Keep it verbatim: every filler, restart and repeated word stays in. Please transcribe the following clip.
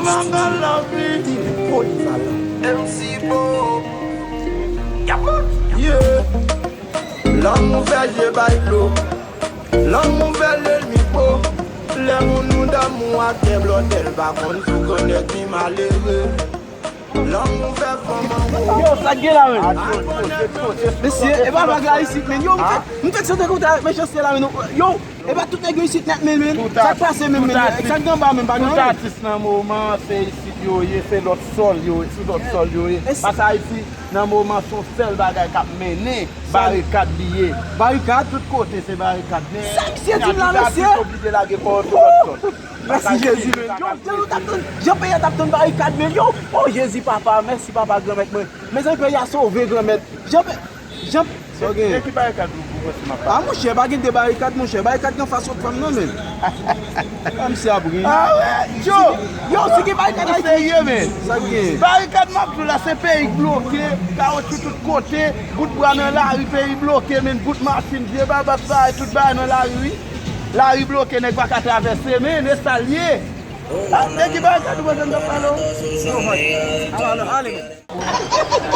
Mangan lanvi. Polis ala. M C Bo. Yeah. Lanmou fè je bay dlo. Lanmou fè lènmi po. Lè moun nou damou ak kè blòdè l pa konn sou konnèt li malere. Lanmou fè fanm anwo. Yo, sa k gen la, men? Mesye, e pa vag la isit, men. Yo, m fèk, m fèk sante konta ak mechansye la, men. Yo, e pa tout nèg yo isit nèt, men, men. Sa k pase, men, men? Sa k gen anba, men, pa gen anyen. Tout atis nan moman, se isit yo ye, se lòt sòl yo, se lòt sòl yo ye. Paske Ayiti, nan moman, se yon sèl bagay k ap mennen, barikad li ye. Barikad? Tout kote, se barikad, men. Sa misye di m la, mesye? Tout atis oblije lage kò yo sou lòt sòl. Mèsi Jezi, men. Yo, jan nou t ap tann, jan peyi a t ap tann barikad, men. Yo, o Jezi, papa, mèsi, papa, Granmèt mwen. Mezanmi, peyi a sove, Granmèt. Jan pe-, jan... Sa w gen? E ki barikad ou, ou panse m ap pale? A, monchè, pa gen de barikad, monchè. Barikad ki anfas Wòkfanm nan, men. A, misye ap ri. A, wè, yo! Yo, si gen barikad Ayiti, serye, men. Sa k gen? Barikad m ap di w la, se peyi k bloke, kawotchou tout kote, bout bwa nan lari, peyi bloke, men, bout machin, vye babak, bay tout bagay nan lari, wi. Lari bloke, nèg pa ka travèse, men, e sa l ye. A, e ki barikad ou panse m t ap pale w? Yo, man. Ale, ale, ale, men.